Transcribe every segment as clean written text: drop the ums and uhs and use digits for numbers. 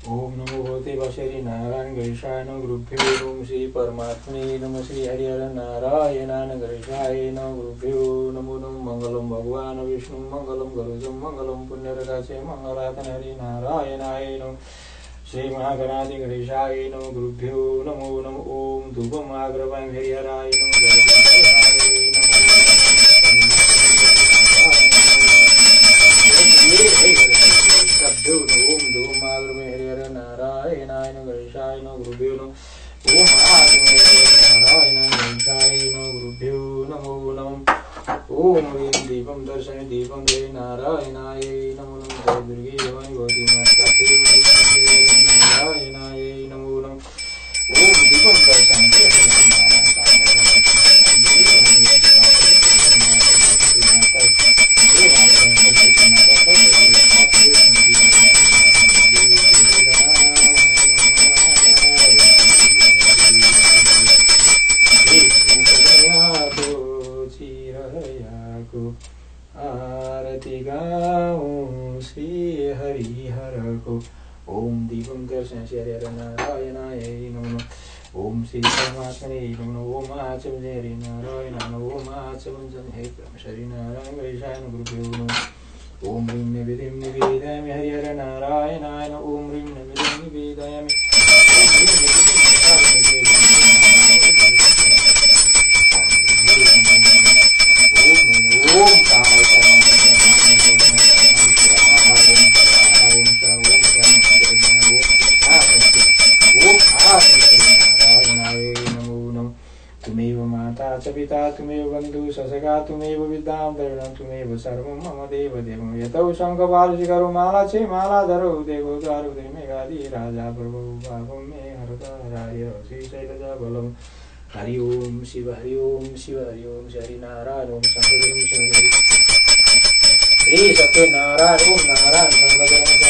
ओम नमो भगवते वशरी नारायण गणेशाय नमः गुरुभ्यो ओम श्री परमात्मने नमः श्री हरिहर नारायणाय गणेशाय नमः गुरुभ्यो नमो नमः मंगलम भगवान विष्णु मंगलम गरुडम मंगलम पुण्यरकाशे मंगलातन हरि नारायणाय नमः श्री महागणाधि गणेशाय नमः गुरुभ्यो नमो नमः ओम धूपम आग्रवाय हरिहराय नमः ओम धूम आग्रमे हरिहर नारायणाय नमः गणेशाय नमः गुरुभ्यो नमः ओम आग्रमे नारायणाय गणेशाय नमः गुरुभ्यो नमो नमः ओम ह्रीं दीपम दर्शने दीपम दे नारायणाय नमो नमः जय दुर्गे भवानी भगवती माता नारायणाय नमो नमः ओम दीपम दर्शने आरती गाऊं श्री हरिहर को ओम दीपम दर्शन श्री हरिहर नारायणाय नमः ओम श्री परमात्मने नमः ओम आचमन हरि नारायण नमः ओम आचमन हरि श्री नारायण गणेशाय नमः गुरुभ्यो नमः ओम ह्रीं निवेदिं निवेदयामि हरिहर नारायणाय नमः ओम ह्रीं निवेदिं निवेदयामि तुमेव माता च पिता तुमेव बन्धु ससखा तुमेव विद्यां दरुणं तुमेव सर्वं मम देवदेवं यतौ शङ्खपालशिखरो माला चे मालाधरो देवो द्वारो मेघादि राजा प्रभु भावं मे हरताराय श्रीशैलजा बलम् हरि ओम शिव हरि ओम शिव हरि ओम हरि नारायण ओम शंकरं श्री सत्यनारायण ओम नारायण शंकरं हरि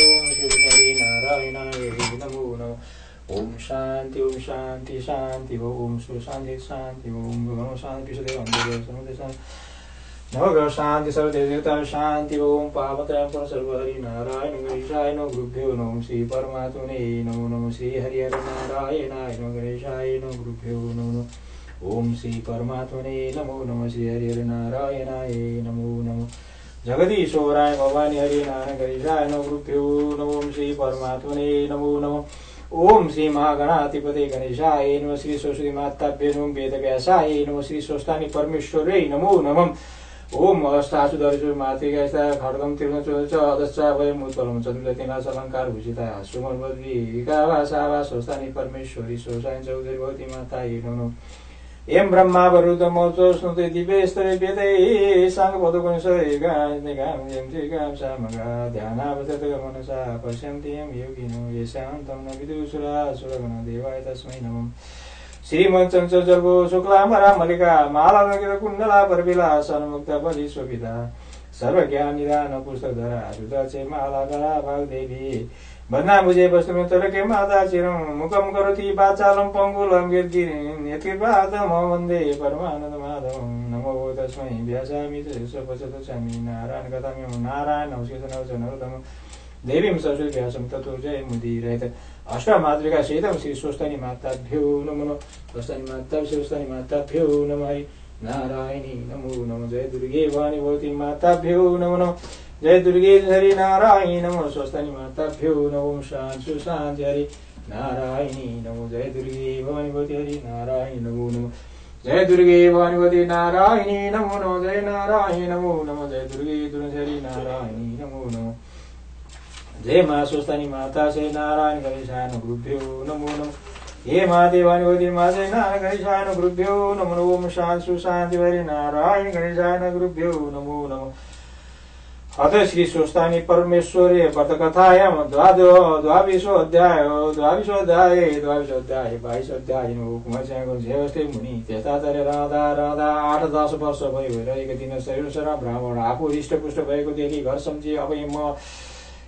ओम शिव हरि नारायणाय नमो नमः ओम शांति शांति ओम सुर शांति शांति ओम भगवान शांति विशुद्धि अंधेर समुदय शांति नवग्रह शांति सर्वदेवता शांति ओम पावत्रयं पुनः सर्व हरि नारायण गणेशाय नमः गुरुभ्यो नमः श्री परमात्मने नमो नमः श्री हरिहर नारायणाय नमः गणेशाय नमः गुरुभ्यो नमः ओम श्री परमात्मने नमो नमः श्री हरिहर नारायणाय नमो नमः जगदीश्वराय भवानी हरि नारायण गणेशाय नमः गुरुभ्यो नमः ओम श्री परमात्मने नमो नमः ओम श्री महागणाधिपते गणेशाय नमः श्री सरस्वती माताभ्यो नमः वेदव्यासाय नमः श्री स्वस्थानी परमेश्वरै नमो नमः ओम अष्टासुदर्शु मातृका खड्गम तीर्णचोच अदश्चा वयम् उत्पलम चन्द्रतिनाश अलङ्कार भूषिता सुमन्वद्विका वासा स्वस्थानी परमेश्वरी सोसायन चौधरी भगवती माताय नमः एम ब्रह्मा वरुदमोचो स्नुते दिव्यस्तरे वेदै साङ्गपदगुणसरेगाम श्रीगाम सामगा ध्यानावसतगमनसा पश्यन्ति यं योगिनो येषान्तं न विदुषुरासुरगण देवाय तस्मै नमः श्रीमच्चञ्चर्गो शुक्लाम्बरा मल्लिका मालाकुण्डला परविलासन्मुक्त बलि शोभिता सर्वज्ञानिदान पुस्तकधरा रुद्राक्षे माला गला भागदेवी बन्नाभुजे वस्तुमित्रके माता चिरं मुखं करोति वाचालं पङ्गुलं यत्कृपादं वन्दे परमानन्दमाधवं नमो तस्मै व्यासामि स्वपचतुचामि नारायण कथाम्यं नारायण नवशेषनवचनोत्तमं देवीं सरस्वती व्यासं ततो जय मुदीरयत अष्टमातृका सहितं श्री स्वस्थानी माताभ्यो नमः स्वस्थानी माताभ्यो नमः नारायणी नमो नमः जय दुर्गे भवानी भगवती माताभ्यो नमो नमः जय दुर्गे हरि नारायणी नमो स्वस्थानी माताभ्यो नमो शांति शांति हरि नारायणी नमो जय दुर्गे भवानी भगवती हरि नारायणी नमो नमः जय दुर्गे भवानी भगवती नारायणी नमो नमः जय नारायणी नमो नमः जय दुर्गे हरि नारायणी नमो नमः जय माँ स्वस्थानी माता से नारायण गणेशाय गुरुभ्यो नमो नमः हे माँ देवानी भगवती माँ से नारायण गणेशाय गुरुभ्यो नमो ओम शांति शांति हरि नारायण गणेशाय गुरुभ्यो नमो नमः अथ श्री स्वस्थानी परमेश्वरे व्रतकथायां द्वाविशोऽध्याय 22 मुनि त्यस्ताचार्य राधा 8-10 वर्ष भयो भइरहेको दिन शरीर ब्राह्मण आफू हृष्टपुष्ट भएको देखि घर सम्झी अब म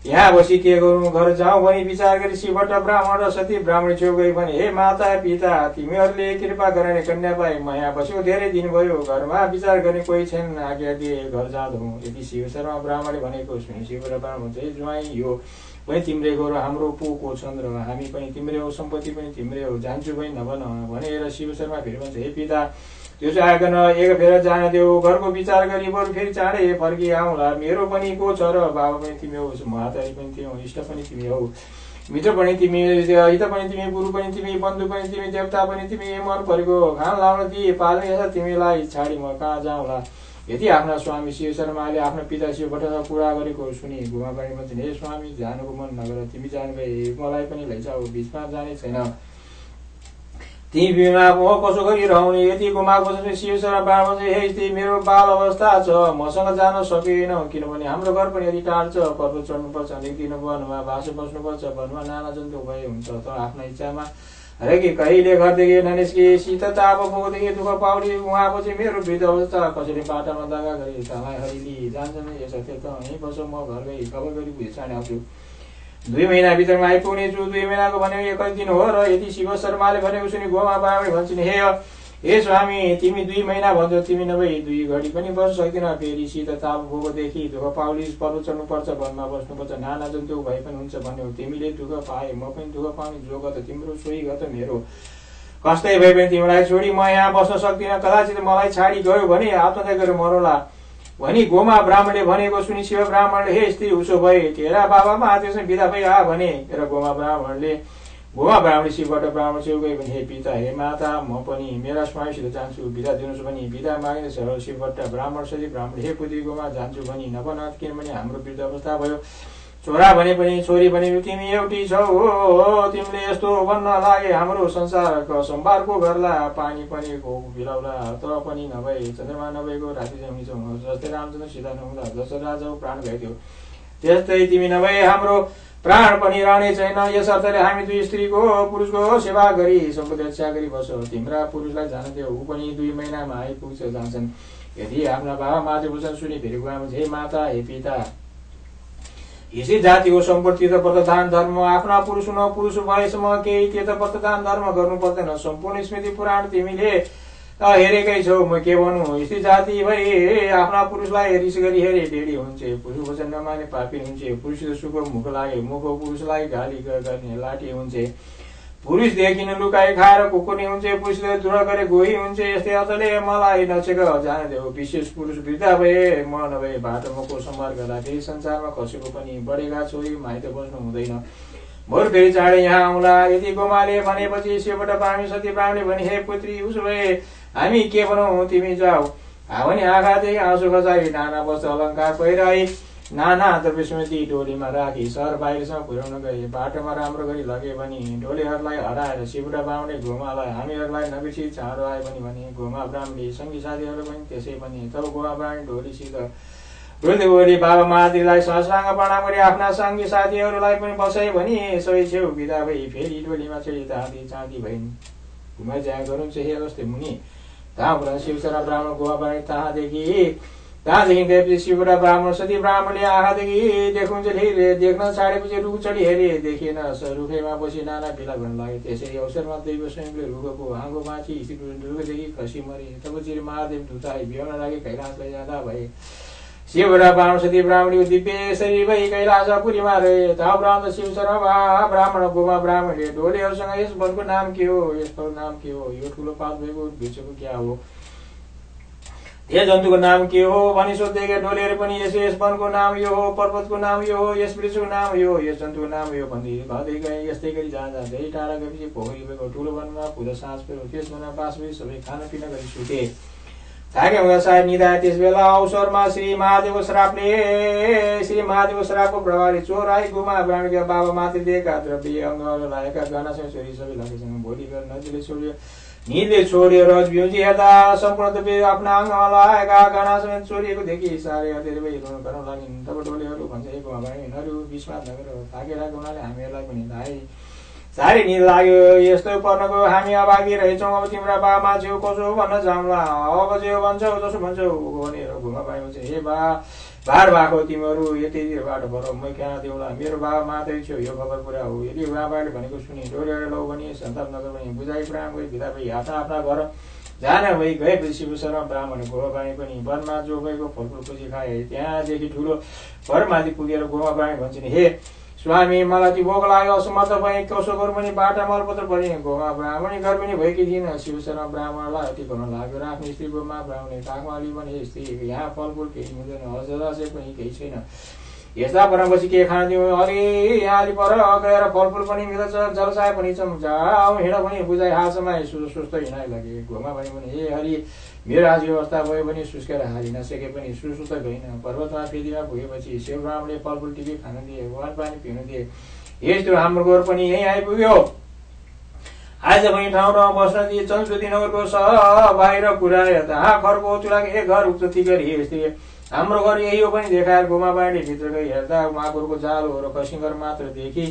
यहाँ बसी के गरौँ घर जाउँ भनी विचार गरी शिवबाट ब्राह्मण र सती ब्राह्मणी छेउ गई भने हे माता पिता तिमीहरूले कृपा गरेर कन्या पाए म यहाँ बस्यो धेरै दिन भयो घरमा विचार गर्ने कोही छैन आज्ञा दिए घर जाँदौ। यदि शिव शर्मा ब्राह्मणले भनेको सुनि शिवबाट ब्राह्मण चाहिँ ज्वाइँ यो पनि तिम्रै गरौ हाम्रो पोको चन्द्र हामी पनि तिम्रै हो सम्पत्ति पनि तिम्रै हो जान्छु पनि नभन भनेर शिव शर्मा फेरि भन्छ हे पिता त्यो चाहिँ आइकन एक फेर जान देऊ घरको विचार गरी बरु फेरि चाँडै फर्की आउँला मेरो पनि को छ र बाबा पनि तिमी हौ महातारी पनि तिमी हौ इष्ट पनि तिमी हौ मित्र पनि तिमी हित पनि तिमी गुरु पनि तिमी बन्धु पनि तिमी देवता पनि तिमी मन परेको खान लाउन दिए पाल्ने तिमीलाई छाडी म कहाँ जाउँला। यदि आफ्ना स्वामी शिव शर्माले आफ्नो पिता शिवबाट कुरा गरेको सुनि घुमा पानी भन्छ हे स्वामी जानुको मन नगर तिमी जानु भए मलाई पनि लैजाऊ बिचमा जाने छैन ती बिमा म कसो गरिरहने यति गुमाएको छ शिव शर्मा ब्राह्मण चाहिँ हे यति मेरो बाल अवस्था छ मसँग जान सकेन किनभने हाम्रो घर पनि यदि टाढ छ पर्वत चढ्नुपर्छ अलिक दिन वनमा बास बस्नुपर्छ वनमा नाना जन्तु भए हुन्छ त आफ्ना इच्छामा अरे कि कहिले घरदेखि ननिस्के शीत ताप भोगदेखि दुःख पाउने उहाँपछि मेरो वृद्ध अवस्था कसरी बाटामा दागा गरी तँलाई हरिली जान्छन् यसो त्यो त यहीँ बसो म घर गई खबर गरी बुझाउने आउँछु 2 महिनाभित्रमा आइपुग्ने छु 2 महिनाको भनेको 1 दिन हो र यदि शिव शर्माले भनेको सुनि गोमा ब्राह्मण भन्छन् हे स्वामी तिमी 2 महिना भन्छौ तिमी नभई 2 घडी पनि बस्न सक्दिन फेरि शीत ताप भोगदेखि दुःख पाउलिस पर्वत चढ्नुपर्छ वनमा बस्नुपर्छ नाना जन्तु भए पनि हुन्छ भन्यो तिमीले दुःख पाए म पनि दुःख पाउने जो गत तिम्रो सोही गत मेरो कस्तै भए पनि तिमीलाई छोडी म यहाँ बस्न सक्दिन कदाचित मलाई छाडी गयो भने आत्महत्या गरेर मरौला भनी गोमा ब्राह्मणले भनेको सुनि शिव ब्राह्मणले हे स्त्री उसो भए तेरा बाबामा त्यसमा बिदा भई आ भने र गोमा ब्राह्मणले शिवबाट ब्राह्मण शिव गए भने हे पिता हे माता म पनि मेरा स्वामीसित जान्छु बिदा दिनुहोस् भनी बिदा माग्ने सरल शिवबाट ब्राह्मण सजी ब्राह्मण हे पुत्री गोमा जान्छु भनी नभन किनभने हाम्रो वृद्ध अवस्था भयो छोरा भने पनि छोरी भने तिमी एउटी छौ हो तिमीले यस्तो भन्न लागे हाम्रो संसारको सम्भारको घरला पानी पनि बिलाउला तर पनि नभए चन्द्रमा नभएको राति जमी छौ जस्तै रामचन्द्र सीता नहुँदा जसो राजा प्राण गएको त्यस्तै तिमी नभए हाम्रो प्राण पनि रहने छैन यस अर्थले हामी 2 स्त्रीको पुरुषको सेवा गरी सम्पत्ति रक्षा गरी बसो तिम्रा पुरुषलाई जान देऊ ऊ पनि 2 महिनामा आइपुग्छ जान्छन्। यदि आफ्ना बाबा मातृभूषण सुनि फेरि गएमा हे माता हे पिता यसै जातिको सम्पत्ति तीर्थव्रत दान धर्म आफ्ना पुरुष न पुरुष भएसम्म केही तीर्थव्रत दान धर्म गर्नु पर्दैन सम्पूर्ण स्मृति पुराण तिमीले हेरेकै छौ म के भनौँ यस्तै जाति भई आफ्ना पुरुषलाई रिस गरी हेरे ढेडी हुन्छ पुरुष वचन नमाने पापी हुन्छ पुरुष सुख मुख लागे मुख पुरुषलाई गाली गर्ने लाठी हुन्छ पुरुष देखिन लुकाई खाएर कुकुर्ने हुन्छ पुरुषले द्रोह गरे गोही हुन्छ यस्तै अर्थले मलाई नछेक जान देऊ विशेष पुरुष वृद्ध भए म नभए बाटोमा को सम्हार गर्दा फेरि संसारमा कसैको पनि बढेगा छोरी माइत बस्नु हुँदैन भोर फेरि चाँडै यहाँ आउँला। यदि गोमाले भनेपछि शिवबाट ब्राह्मणी सती ब्राह्मणले भने हे पुत्री उसो भए हामी के बनाऊ तिमी जाऊ भने आँखादेखि आँसु खसाई नाना वस्त्र अलङ्कार पहिराई नाना द्रव्य स्मृति डोलीमा राखी सहर बाहिरसम्म पुर्याउन गए बाटोमा राम्रो गरी लगे भने डोलीहरूलाई हराएर शिवबाट ब्राह्मणले घोमालाई हामीहरूलाई नबिर्सी चाँडो आयो भने घोमा ब्राह्मणले सङ्गी साथीहरू पनि त्यसै पनि तब गोमा ब्राह्मण डोलीसित डोली बाबा महादेवलाई सहस्राङ्ग प्रणाम गरी आफ्ना सङ्गी साथीहरूलाई पनि बसाए भने सबै छेउ बिदा भई फेरि डोलीमा चढी चाँदी भइन् घुमाइ जाँ गरौँ चाहिँ जस्तै मुनि कहाँ शिवशरा ब्राह्मण गोमा ब्राह्मण त्यहाँदेखि गएपछि शिवबाट ब्राह्मण सती ब्राह्मणले आँखादेखि देखुन्जेल देख्न छाडेपछि रुख चढी हेरे देखेन रुखैमा बसी नाना भेला गर्न लाग्यो त्यसै अवसरमा दैव स्वयंले रुखको आँगो बाँची रुखदेखि खसी मरे तब चिर महादेव धुताई भ्याउन लागे कैलाशलाई जाँदा भए शिवबाट ब्राह्मण सती ब्राह्मणको दिव्य शरीर भई कैलाशपुरीमा रहे तब ब्राह्मण शिवशर्मा ब्राह्मण गोमा ब्राह्मणले डोलीहरूसँग यस वनको नाम के हो यसको नाम के हो यो ठुलो पात भएको वृक्षको क्या हो यस जन्तुको नाम के हो भनी सोध्दै डोलीहरू पनि यस वनको नाम यो हो पर्वतको नाम यो हो यस वृक्षको नाम यो यस जन्तुको नाम यो भन्दै भन्दै गए यस्तै गरी जाँदा धेरै टाढा गएपछि पोखरी भएको ठुलो वनमा पुरा साँझ फेर त्यस वनमा बास भई सबै खानापिना गरी सुते थाके हुँदा सायद निदा त्यस बेला अवसरमा श्री महादेवको श्रापको प्रभावले चोर आई गुमा ब्राह्मणका बाबा माथि दिएका द्रव्य अङ्गहरू लागेका गहनासँग छोरी सबै लगेसँग भोलि गएर नदीले छोड्यो निदले छोड्यो रज भ्युजी हेर्दा सम्पूर्ण द्रव्य आफ्ना अङ्गमा लगाएका गहना समेत चोरिएको देखि साह्रै अध्यय भई रुन गर्न लागिन् तब डोलीहरू भन्छ एक यिनीहरू विस्मात नगर थाकेर हुनाले हामीहरूलाई पनि लाए साह्रै निद लाग्यो यस्तो पर्नको हामी अभागी रहेछौँ अब तिम्रा बाबा छेउ कसो भन्न जाउँला अब जे भन्छौ जसो भन्छौ भनेर घुमा पाएपछि हे बा भार भएको तिमीहरू यतिबाट भरौ मै कहाँ देउला मेरो बाबा मात्रै थियो यो खबर पुरा हो यदि बाबाले भनेको सुनि डोरेर लौ भने सन्ताप नगर भने बुझाइ प्राण गई भिदा भई आफ्ना आफ्ना घर जान भई गएपछि शिव शर्मा ब्राह्मण गोमाबाई पनि वनमा जो गएको फलफुल खुसी खाए त्यहाँदेखि ठुलो घरमाथि पुगेर गोमाबाई भन्छन् हे स्वामी मलाई ती भोग लाग्यो असमर्थ भए कसो गरौँ पनि बाटा मलपत्र परे गोमा ब्राह्मणी गर्भिणी भएकी थिइन् शिव शर्मा ब्राह्मणलाई अति गर्न लाग्यो र आफ्नो स्त्री गोमा ब्राह्मणले काखमा अलि भने स्त्री यहाँ फलफुल केही हुँदैन हजुर पनि केही छैन यस्ता परपछि के खान दिउँ अलि यहाँ अलि पर गएर फलफुल पनि मिल्छ जलसाय पनि जाऊ हिँड पनि बुझाइ हालसम्म सुस्त हिँडाइ लगे घोमा भने हे हरि मेरो आज अवस्था भयो भने सुस्केर हालि नसके पनि सुस्त गइन पर्वतमा पृथ्वीमा पुगेपछि शिव ब्राह्मणले फलफुल टिपी खान दिए वान पानी पिउन दिए यस्तो हाम्रो गोर पनि यहीँ आइपुग्यो आज पनि ठाउँ ठाउँ बस्न दिए चन्द्रज्योति नगरको बाहिर पुर्यायो तहाँ घरको चुलाको एक घर उक्ति गरी यस्तै हाम्रो घर यही हो पनि देखाएर गोमाबाईले भित्र गई हेर्दा उहाँको जालो र कसिङ्गर मात्र देखि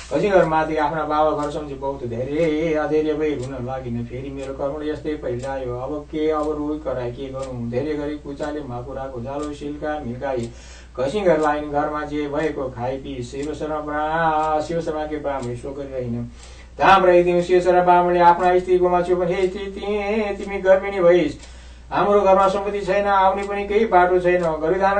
कसिङ्गर माथि आफ्ना बाबा घर सम्झी बहुत धेरै अधैर्य भई रुन लागिन फेरि मेरो कर्म यस्तै पहिलायो अब रोइ कराए के गरौँ धेरै गरी कुचाले माकुराको जालो सिल्का मिल्काई कसिङ्गर लाइन घरमा जे भएको खाइपी शिव शर्माकी ब्राह्मणी सो गरिरहन राम्रो एक दिन शिव शर्मा ब्राह्मणले आफ्ना स्त्री गोमाछ्यो पनि हे स्त्री तिमी गर्भिणी भइस् हाम्रो घरमा सम्पत्ति छैन आउने पनि केही बाटो छैन गरिदान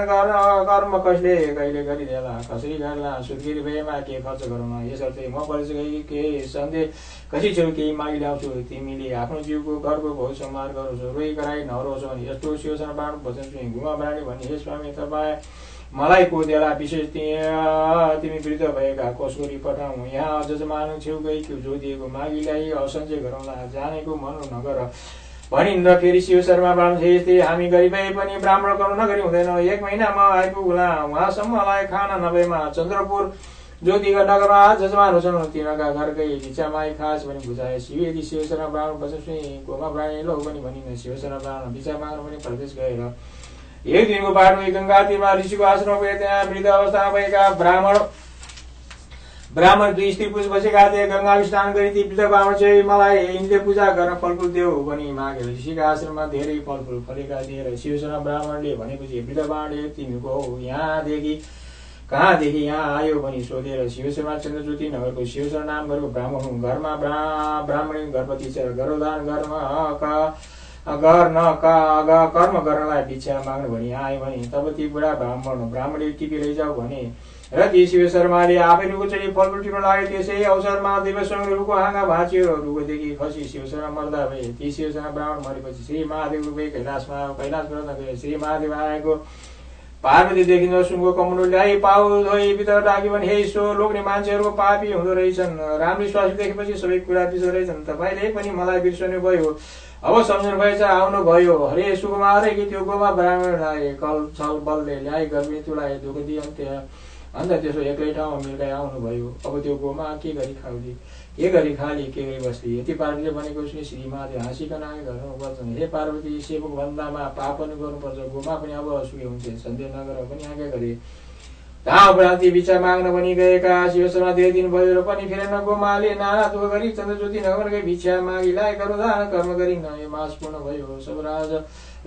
कर्म कसले कहिले गरिदेला कसरी गर्ला सुत्केरी भएमा के खर्च गरौँ यसर्थ म परिचय गई के सन्देह कसै छेउ केही मागि ल्याउँछु तिमीले आफ्नो जिउको घरको बहुत सम्मान गरोस् रोइ कराई नहरोस् भने यस्तो शिवशरण बाण भजन सुनि घुमा बाणी भने हे स्वामी तपाईँ मलाई को देला विशेष तिमी वृद्ध भएका कसरी पठाउँ यहाँ जजमान छेउ गई जो दिएको मागी ल्याई असञ्चय गरौँला जानेको मन नगर भनिन् र फेरि शिव शर्मा ब्राह्मण यस्तै हामी गरिबै पनि ब्राह्मण गर्नु नगरी हुँदैन 1 महिनामा आइपुग्ला उहाँसम्मलाई खाना नभएमा चन्द्रपुर ज्योतिका नगरमा जजमान हुन्छन् तिनीहरूका घर गई भिक्षामाई खास भनी बुझाए शिव यदि शिव शर्मा ब्राह्मण बस्छ सुनि गोमा ब्राह्मण लौ पनि भनिन् शिव शर्मा ब्राह्मण भिक्षा माग्न पनि प्रदेश गएर एक दिनको बाटो गंगा तीरमा ऋषिको आश्रम गए त्यहाँ वृद्ध अवस्थामा भएका ब्राह्मण दुई स्त्री पुज बसेका थिए गंगा स्नान गरी ती वृद्ध ब्राह्मण चाहिँ मलाई यिनले पूजा गर्न फलफुल देऊ भनी मागे ऋषिका आश्रममा धेरै फलफुल फलेका थिए र शिवशर्मा ब्राह्मणले भनेपछि वृद्ध ब्राह्मणले तिमीको हो कहाँदेखि यहाँ आयो भनी सोधेर शिवशर्मा चन्द्रज्योति नगरको शिवशर्मा नाम गरेको ब्राह्मण हुँ घरमा ब्राह्मणी गर्भवती छ गरोदान कर्म गर्नलाई भिक्षा माग्नु भनी आयो भने तब ती बुढा ब्राह्मणले टिपी लैजाऊ भने र ती शिव शर्माले आफै रुखो चढी फलफुल टिप्न लागे त्यसै अवसरमा देवसँग रुखको हाँगा भाँच्यो रुखोदेखि खसी शिव शर्मा मर्दा भए ती शिव शर्मा ब्राह्मण मरेपछि श्री महादेव रुपे कैलाश प्रदान गरे श्री महादेव आएको पार्वती देखिन सुनको कमुलो ल्याई पाउ धोई भित्र राख्यो भने हे सो लोग्ने मान्छेहरूको पापी हुँदो रहेछन् राम्री स्वास्थ्य देखेपछि सबै कुरा बिर्सो रहेछन् तपाईले पनि मलाई बिर्सनु भयो अब सम्झनु भएछ आउनु भयो हरे सुकुमारै कि त्यो गोमा ब्राह्मणलाई कल छल बलले ल्याई गर्मी तुलाई दुःख दिए अन्त त्यसो एक्लै ठाउँमा मिल्दै आउनु भयो अब त्यो गोमा के गरी खाउली के गरी खाली के गरी बस्ली यति पार्वतीले भनेको सुनि श्री महादेव हाँसिकन आए गर्नुपर्छ हे पार्वती सेवक भन्दामा पाप पनि गर्नुपर्छ गोमा पनि अब असुकै हुन्छ सन्देह नगर पनि आज्ञा गरे धाउप्रान्ति भिक्षा माग्न पनि गएका शिवशर्मा 2 दिन भयो र पनि फेरेन गोमाले नाना दुःख गरी चन्द्रज्योति नगरकै भिक्षा मागिलाई गरुदान कर्म गरी नयाँ मास पूर्ण भयो सब राज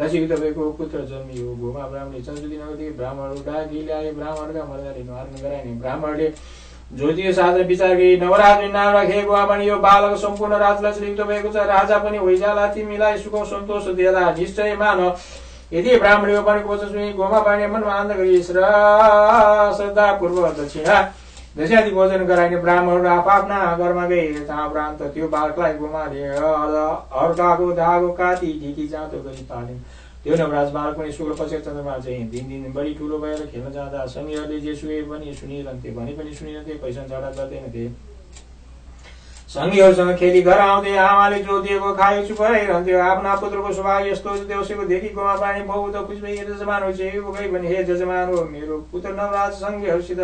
लक्षित भएको पुत्र जन्मियो गोमा ब्राह्मणले चन्द्रज्योति नगरदेखि ब्राह्मणहरू डाकी ल्याए ब्राह्मणका मर्दाले नुहार्न गराइने ब्राह्मणले ज्योतिष शास्त्र विचार गरी नवराज नाम राखेको भने यो बालक सम्पूर्ण राज लक्षित भएको छ राजा पनि होइजाला तिमीलाई सुख सन्तोष देला निश्चय मान यदि ब्राह्मणले पनि कोच सुनि गोमा बाणी मनमा आनन्द गरी श्रद्धा पूर्वक दक्षिणादि भोजन गराइने ब्राह्मणहरू आफ्ना घरमा गए जहाँ प्रान्त त्यो बालकलाई गोमाले अर्काको धागो काटी ढिकी जाँतो गरी पालिन् त्यो नवराज बालक पनि शुक्ल पक्ष चन्द्रमा चाहिँ दिन बढी ठुलो भएर खेल्न जाँदा सङ्घीहरूले जे सुए पनि सुनिरहन्थे भने पनि सुनिरहन्थे पैसा झगडा गर्दैनथे सङ्घीहरूसँग खेली घर आउँदै आमाले जो दिएको खायो चुप भइरहन्थ्यो आफ्ना पुत्रको स्वभाव यस्तो देउसेको देखि गोमा प्राणी बहुत खुसी भई जजमान हो गई भने हे जजमान हो मेरो पुत्र नवराज सङ्घीहरूसित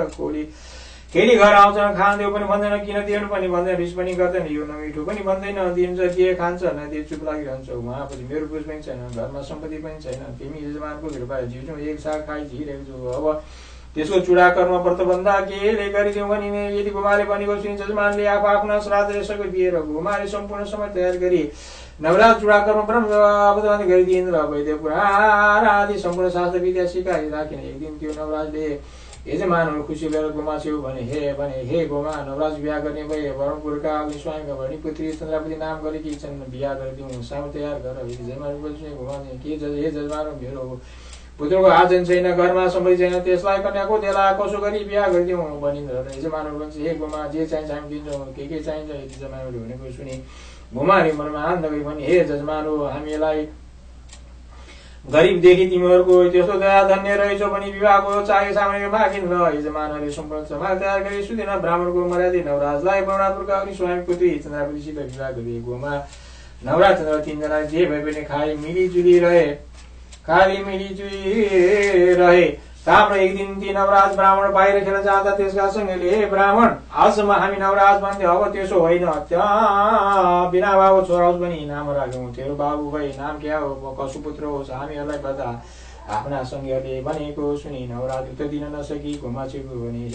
खेली घर आउँछन् खान देऊ पनि भन्दैन किन दिनु पनि भन्दैन रिस पनि गर्दैन यो नमिठो पनि भन्दैन दिन्छ के खान्छ नदिए चुप लागिरहन्छ उहाँपछि मेरो बुझ पनि छैन घरमा सम्पत्ति पनि छैन तिमी यजमानको कृपा जिउँछौ एक साग खाइ झिरहेको छु अब त्यसको चुडा कर्म व्रतबन्धा केले गरिदिउँ भनिने यदि गोमाले भनेको सुनि जजमानले आफू आफ्ना श्राद्ध यसको दिएर गोमाले सम्पूर्ण समय तयार गरी नवराज चुडा कर्म ब्रह्म गरिदिइन् र वैद्य पुराण आदि सम्पूर्ण शास्त्र विद्या सिकाइ राखिन। एक दिन त्यो नवराजले यजमानहरू खुसी भएर गोमा छेउ भने हे गोमा, नवराज बिहा गर्ने भए वरणपुरका अग्नि स्वामीका भनी पुत्री चन्द्रावती नाम गरेकी छन्, बिहा गरिदिउँ, साम तयार गर। गोमा के हे जजमान, मेरो पुत्रको आर्जन छैन, घरमा सम्बन्धी छैन, त्यसलाई कन्याको देला कसो गरी बिहा गरिदिउँ भनिन्। यजमानहरू भन्छ हे गोमा, जे चाहिन्छ हामी दिन्छौँ, के चाहिन्छ। यदि जजमानहरूले भनेको सुनि गोमाले मनमा आनन्द गरी भने हे जजमान हो, हामीलाई गरिबदेखि तिमीहरूको त्यस्तो दया धन्य रहेछौ भने विवाहको चाहे सामान्य मागिन्। र यजमानहरूले सम्पूर्ण समाज तयार गरी सुदिन ब्राह्मणको मर्यादा नवराजलाई वरणपुरका अग्नि स्वामी पुत्री चन्द्रावतीसित विवाह गरी गोमा नवराज चन्द्र तीनजना जे भए पनि खाली मिलिजुली रहे। ताम्रो एक दिन ती नवराज ब्राह्मण बाहिर खेल्न जाँदा त्यसका सँगैले हे ब्राह्मण, आजसम्म हामी नवराज भन्थ्यो, अब त्यसो होइन, त्यहाँ बिना बाबु छोरा होस् पनि नाम राख्यौँ, तेरो बाबु भाइ नाम क्या हो, कसो पुत्र होस्। हामीहरूलाई बता। आफ्ना सङ्गीहरूले भनेको सुनि नवराज उत्तर दिन नसकी गोमा छेउ भने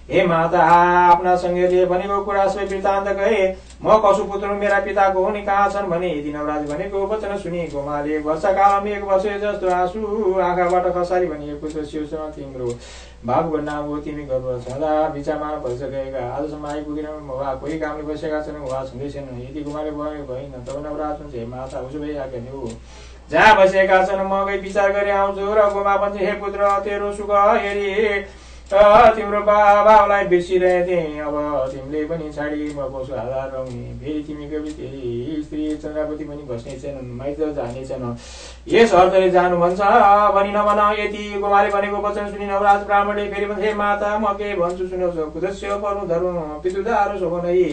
हे माता आफ्ना सङ्गीहरूले भनेको कुरा सबै वृत्तान्त गए। म कसो पुत्र मेरा पिताको हुने कहाँ छन् भने यदि नवराज भनेको वचन सुनि गोमाले वर्षाकालमा 1 वर्ष जस्तो आँसु आँखाबाट खसारी भने पुत्र शिवसँग तिम्रो बाबुको नाम हो, तिमी गर्व छँदा बिचामा भइसकेका आजसम्म आइपुगेन, वा कोही कामले बसेका छन् वा छँदैछन्। यदि गोमाले भयो भएन तब नवराज हुन्छ, हे माता उसो भए आज्ञा हो, जहाँ बसेका छन् म गई विचार गरी आउँछु। र गोमा भन्छ हे पुत्र, तेरो सुख हेरी तिम्रो बाबालाई बिर्सिरहे थिएँ, अब तिमीले पनि छाडी म कसो आधार रहने। फेरि तिमी गए तेरी स्त्री चन्द्रावती पनि बस्ने छैनन्, माइत जाने छैन, यस अर्थले जानु भन्छ भनी नभन। यति गोमाले भनेको वचन सुनि नवराज ब्राह्मणले फेरि भन्छ हे माता, म के भन्छु सुनौ। कुदस्य पर्नु धर्म पितुदार शोभनै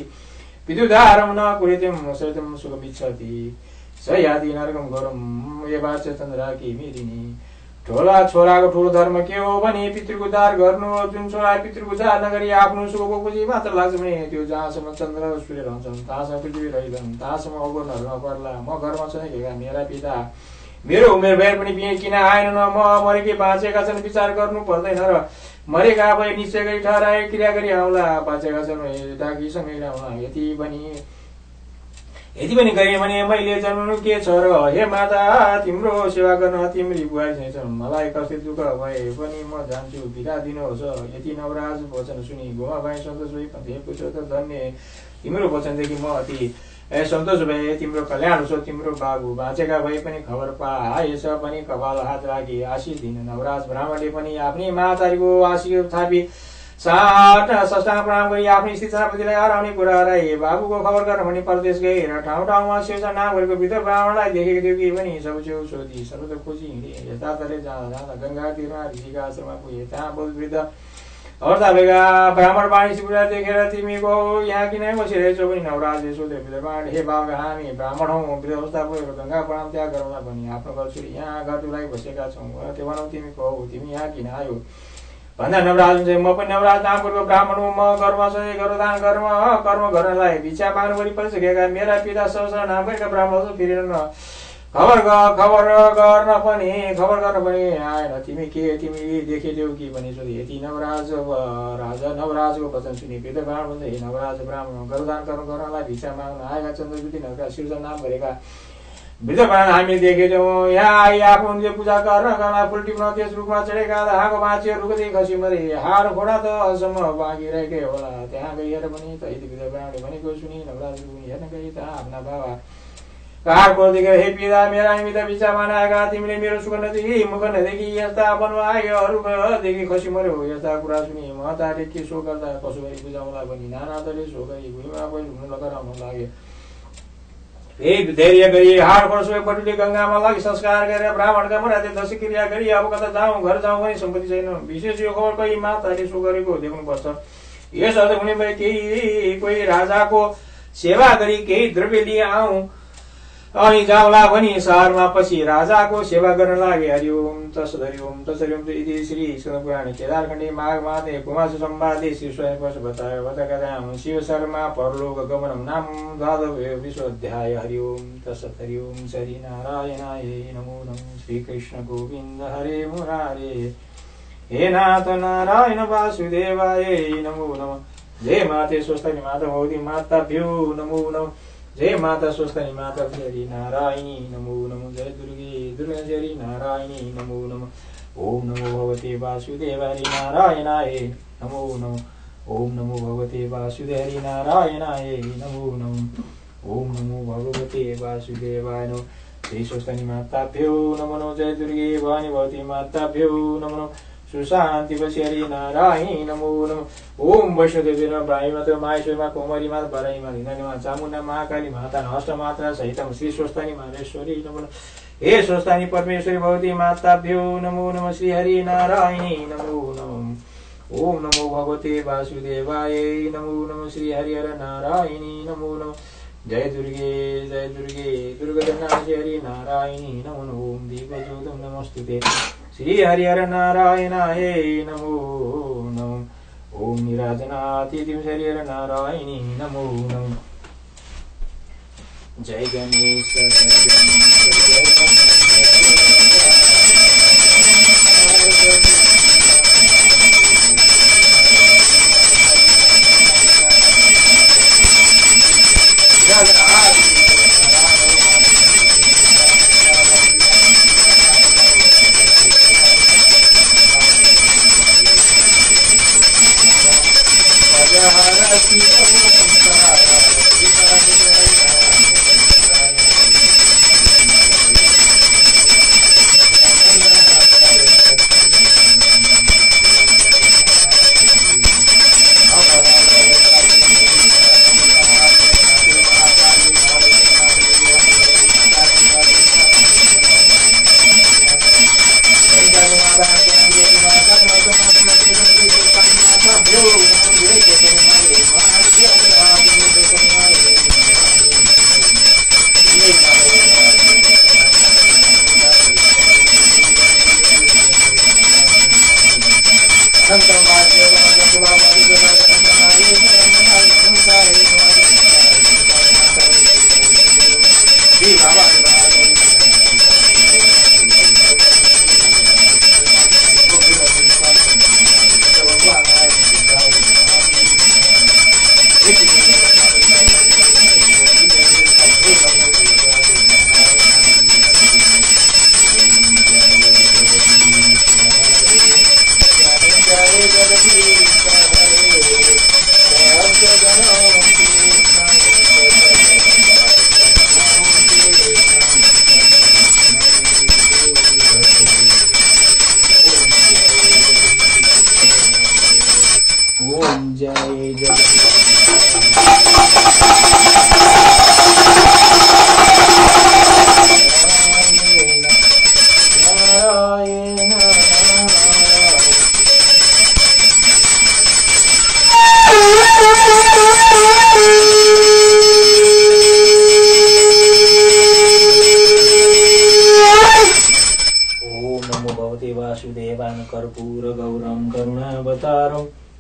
पितुदारम न कुरेत्यम सरितम सुखमिच्छति स यादि नरकम गरम ये वाच्य चन्द्रा कि मेरिनी। ठोला छोराको ठुलो धर्म के हो भने पितृको उद्धार गर्नु। जुन छोरा पितृको उद्धार नगरी आफ्नो सुखको पुँजी मात्र लाग्छ भने त्यो जहाँसम्म चन्द्र सूर्य रहन्छन् तहाँसम्म पृथ्वी रहिरहन्, तहाँसम्म अगोर्नहरू नपर्ला। म घरमा छँदैका मेरा पिता मेरो उमेर भएर पनि बिहे किन आएन, म मरेकै बाँचेका छन् विचार गर्नु पर्दैन र मरेका भए निश्चय गरी ठहराए क्रिया गरी आउला, बाँचेका छन् डाकीसँगै आउला। यति पनि गरे भने मैले जन्मनु के छ र। हे माता, तिम्रो सेवा गर्न तिम्री बुहारी चाहिँ छन्, मलाई कति दुःख भए पनि म जान्छु, बिदा दिनुहोस्। यति नवराज वचन सुनि गोमा भाइ सन्तोष भई हे पुत्र त धन्य, तिम्रो वचनदेखि म अति सन्तोष भए, तिम्रो कल्याण होस्। तिम्रो बाबु बाँचेका भए पनि खबर पाएछ पनि कपाल हात राखी आशिष दिन। नवराज ब्राह्मणले पनि आफ्नै मातारीको आशिष थापी साष्टाङ्ग प्रणाम गरी आफ्नै स्थिति चन्द्रावतीलाई हराउने कुरा हराए। बाबुको खबर गर्न भनी परदेश गए र ठाउँ ठाउँमा शिवसा नाम गरेको वृद्ध ब्राह्मणलाई देखेको थियो कि पनि सब छेउ सोधी सर्वत्र खोजी हिँडे। यतातले जाँदा गङ्गा तीरमा ऋषिका आश्रममा पुगे। त्यहाँ बहुत वृद्ध अवस्था भएका ब्राह्मण वाणी शिवलाई देखेर तिमीको यहाँ किन बसिरहेछौ पनि नवराजले सोध्यो। वृद्ध ब्राह्मण हे बाबा, हामी ब्राह्मण हौ, वृद्ध अवस्था पुगेर गङ्गा प्रणाम त्याग गरौँला भनी आफ्नो घर छोडी यहाँ घरटुलाई बसेका छौँ। त्यो भनौ तिमी को हौ, तिमी यहाँ किन आयो भन्दा नवराज हुन्छ म पनि नवराज नामको ब्राह्मण हुँ। म कर्म सधैँ गरदान कर्म गर्नलाई भिक्षा माग्नु पनि परिसकेका मेरा पिता सहस्र नाम गरेका ब्राह्मण फेरि खबर गर्न पनि आएन। तिमी देखेथ्यौ कि भनी सोधे। यति नवराजको वचन सुनि वृद्ध ब्राह्मण भन्छ हे नवराज ब्राह्मण, गरदान कर्म गर्नलाई भिक्षा माग्न आएका चन्द्रवतीका शिवसा नाम गरेका वृद्ध ब्राह्मण हामीले देखेछौँ। यहाँ आई आफ्नो पूजा गर्न फुल टिप्न त्यस रुखमा चढेका हाको मान्छेहरू रुखदेखि खसी मरे, हार घोडा त अझसम्म बाँकी रहेकै होला। त्यहाँ गएर पनि त यति वृद्ध ब्राह्मणले भनेको सुनि नवराज हेर्न गई त आफ्ना बाबा हार देखेर हे पिता, मेरा हामी त भिक्षा बनाएका, तिमीले मेरो सुख नदेखि मुख नदेखि यस्ता बनवायोहरूदेखि खसी मर्यो। यस्ता कुरा सुनि महताले के सो गर्दा कसो गरी बुझाउला भनी नाना तले सो गरी भुइँमा पहिलो लगाउन लाग्यो। धैर्य गरी हार वर्षको पटुले गङ्गामा लागि संस्कार गरेर ब्राह्मणका मर्यादा दश क्रिया गरी अब कता जाउँ घर जाउँ पनि सम्पत्ति छैन। विशेष यो खबर कोही माताले सो गरेको देख्नुपर्छ। यस अर्थ हुने भए केही कोही राजाको सेवा गरी केही द्रव्य लिए आऊ अनि जाउँला भनी शहरमा पछि राजाको सेवा गर्न लागे। हरिओम तसहरिओम तसहरिओम। इति श्री पुराण केदारखण्डे माघ माते कुमार संवादे श्री स्वयं बतायो बताया शिव शर्मा परलोक गमनम नाम द्वादश विश्वाध्याय। हरिओम तसत्। हरिओम श्री नारायणाय नमो नमः। श्री कृष्ण गोविंद हरे मुरारे। हे नाथ नारायण वासुदेवाय नमो नमः। जय माते स्वस्थानी माता भगवती माताभ्यो नमो नमः। जय माता स्वस्थानी माता हरि नारायणी नमो नमः। जय दुर्गे दुर्गाजरी नारायणी नमो नमः। ओम नमो भगवते वासुदेवाय नारायणाय नमो नमः। ओम नमो भगवते वासुदेवाय नारायणाय नमो नमः। ओम नमो भगवते वासुदेवाय नमः। श्री स्वस्थानी माताभ्यो नमो नमः। जय दुर्गे भवानी भगवती माताभ्यो नमो नमः। सुशांति वश्यरी नारायणी नमो नमः। ओम वैष्णोदेवी ब्राह्मी माता माहेश्वरी माता कुमारी माता बराई माता हिंदानी माता चामुंडा महाकाली माता अष्टमात्रा सहित श्री स्वस्थानी माहेश्वरी नमो नमः। हे स्वस्थानी परमेश्वरी भगवती माताभ्यो नमो नमः। श्री हरि नारायणी नमो नमः। ओम नमो भगवते वासुदेवाय नमो नमः। श्री हरिहर नारायणी नमो नमः। जय दुर्गे दुर्गा श्री हरि नारायणी नमो नमः। ओम दीपज्योतं नमोस्तुते श्री हरिहर नारायणाय नमो नमः। ओम निराजनातिथिं श्री हरिहर नारायणी नमो नमः। जय गणेश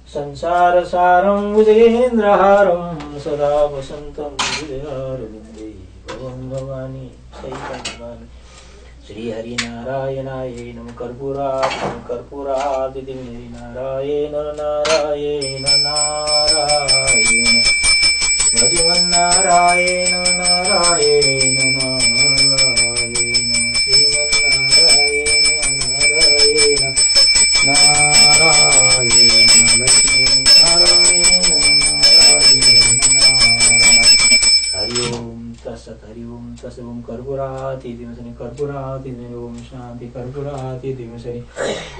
संसार सारं भुजेन्द्रहारं सदा वसन्तं हृदयारविन्दे भवं भवानी सहितं श्री हरि नारायणाय नमः। कर्पूरादिति नारायण नारायण नारायण भगवन्नारायण नारायण नारायण श्रीमन्नारायण नारायण नारायण लक्ष्मी नारायण नारायण नारायण। हरि ओम तत्सत्। हरि ओम तत्सत्। ओम कर्पूराति दिवसनि कर्पूराति ओम शांति कर्पूराति दिवसनि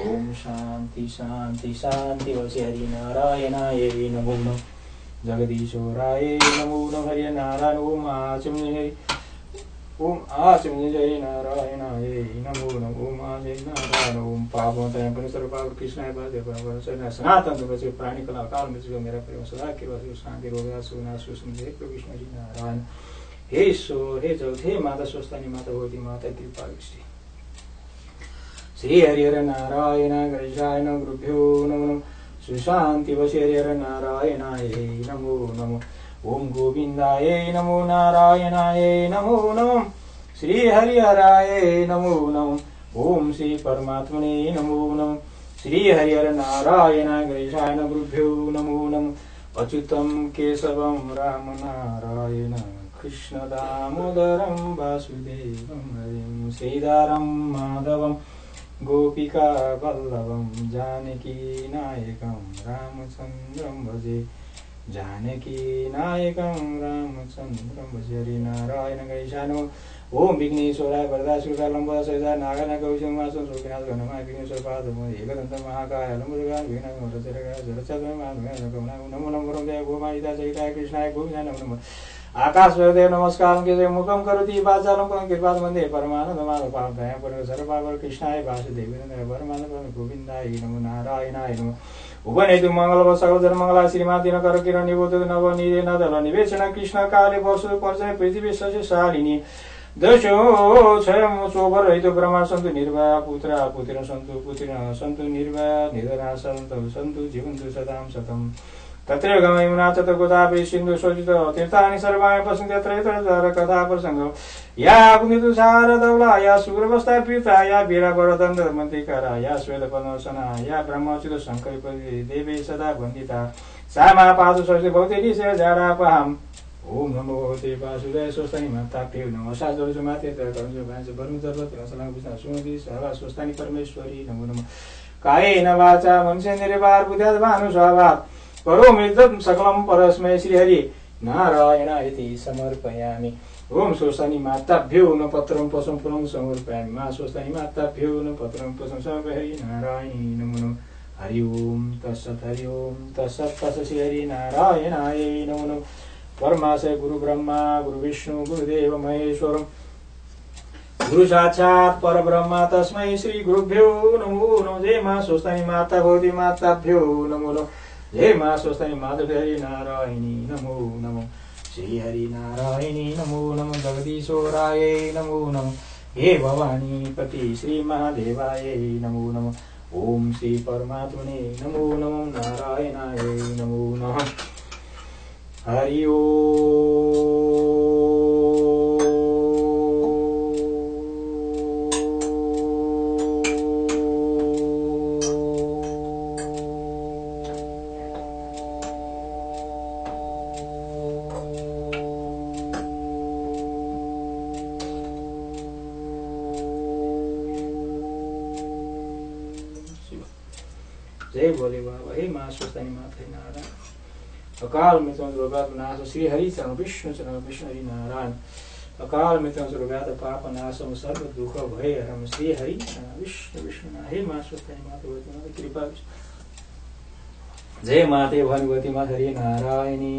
ओम शांति शांति शांति। वसी हरि नारायणाय नमो नमः। जगदीश्वराय नमो नमः। हरि नारायण ओम आचमनि ओम आचमनि जय नारायणाय नमो नमः। ओम जय नारायण ओम पापमताय परमेश्वर पाप कृष्णाय वासुदेवाय सनातन धर्म प्राणी कला काल में जो मेरा प्रेम सदा के वासु शांति रोगा सुना सुसंजय प्रभु विष्णु जी नारायण। हे ईश्वर हे जगत हे माता स्वस्थानी माता भगवती माता कृपा दृष्टि श्री हरिहर नारायण गणेशाय नमः। गुरुभ्यो नमो नमः। सुशांति वशी हरिहर नारायणाय नमो नमः। ओम गोविंदाय नमो नारायणाय नमो नमः। श्री हरिहराय नमो नमः। ओम श्री परमात्मने नमो नमः। श्रीहरिहर नारायण गणेशाय गुरुभ्यो नमो नमः अच्युतं केशवं राम नारायण कृष्ण दामोदरं वासुदेवं हरिं श्रीधरं माधवं गोपिका वल्लभं जानकी नायकं रामचन्द्रं भजे जानकी नायकं रामचन्द्रं भजे हरि नारायण गणेशाय ओम विघ्नेश्वराय वरदासुराय लंबोदर सहिता नागना कौशं वासं सुखनाथ गणमाय विघ्नेश्वर पादम एकदंत महाकाय लंबोदर विघ्न रचरगाय जरचतम नमो नमो नमो देव गोमायिता सहिताय कृष्णाय गोविंदाय नमो नमः आकाश देव नमस्कारं के मुखं करोति वाचालं कृपात् वन्दे परमानंद माधव पावनाय पुनः सर्वपावर कृष्णाय वासुदेवाय परमानंद गोविंदाय नमो नारायणाय नमः उपनेतु मंगल सकल जन्मंगला श्रीमती नकर किरण निबोध नव निरे नदल निवेशन कृष्ण काले वसु पर्जय पृथ्वी शशि शालिनी दशो क्षयं शोभर रहित ब्रह्मा सन्तु निर्भया पुत्रा पुत्र सन्तु पुत्रिण सन्तु निर्भया निधना सन्तु जीवन्तु सदां शतम् तत्र गमयमुना तत्र गोदावरी सिन्धु शोचित तीर्थानि सर्वाणि पश्यन्ति यत्र कथा प्रसंग या पुण्यतु शारदौला या सुग्रवस्था पीता या वीरवरदण्ड मन्त्रिकारा या श्वेतपद्मवसना या ब्रह्मोचित शङ्करी देवी सदा वन्दिता सा महापादु सरस्वती भवती जाडापहाम् ओम नमो भगवते वासुदेवाय स्वस्तानि माताभ्यो नमः शास्त्रजो माते तरुणजो भान्स वरुण सर्वत्र सलाम विष्णु सुमति सदा स्वस्तानि परमेश्वरी नमो नमः कायेन वाचा मनसेन्द्रियैर्वा बुद्ध्या भानुस्वभावात् करोमि यत् सकलं परस्मै श्रीहरि नारायण इति समर्पयामि ओम स्वस्तानि माताभ्यो न पत्रं पशुं पुनं समर्पयामि मा स्वस्तानि माताभ्यो न पत्रं पशुं समर्पयामि नारायणी नमो नमः हरि ओम तत्सत् तस्य श्रीहरि नारायणाय नमो नमः परमाशय गुरु ब्रह्मा गुरु विष्णु गुरुदेव महेश्वर गुरु साक्षात् परब्रह्म तस्मै श्री गुरुभ्यो नमो नमः जय मा स्वस्तानि माता भवती माताभ्यो नमो नमः जय मा स्वस्तानि माता हरि नारायणी नमो नमः श्री हरि नारायणी नमो नमः जगदीश्वराय नमो नमः हे भवानी पति श्री महादेवाय नमो नमः ओम श्री परमात्मने नमो नमः नारायणाय नमो नमः हरि जय भोले बाबा हे माँ स्वस्तानि माता नारायण अकाल मृत्यु रोगात नाश श्री हरि चरण विष्णु हरि नारायण अकाल मृत्यु रोगात पाप नाशम सर्व दुख भय हरम श्री हरि विष्णु हे माँ स्वस्तानि माता कृपा जय माते भगवती माता हरि नारायणी।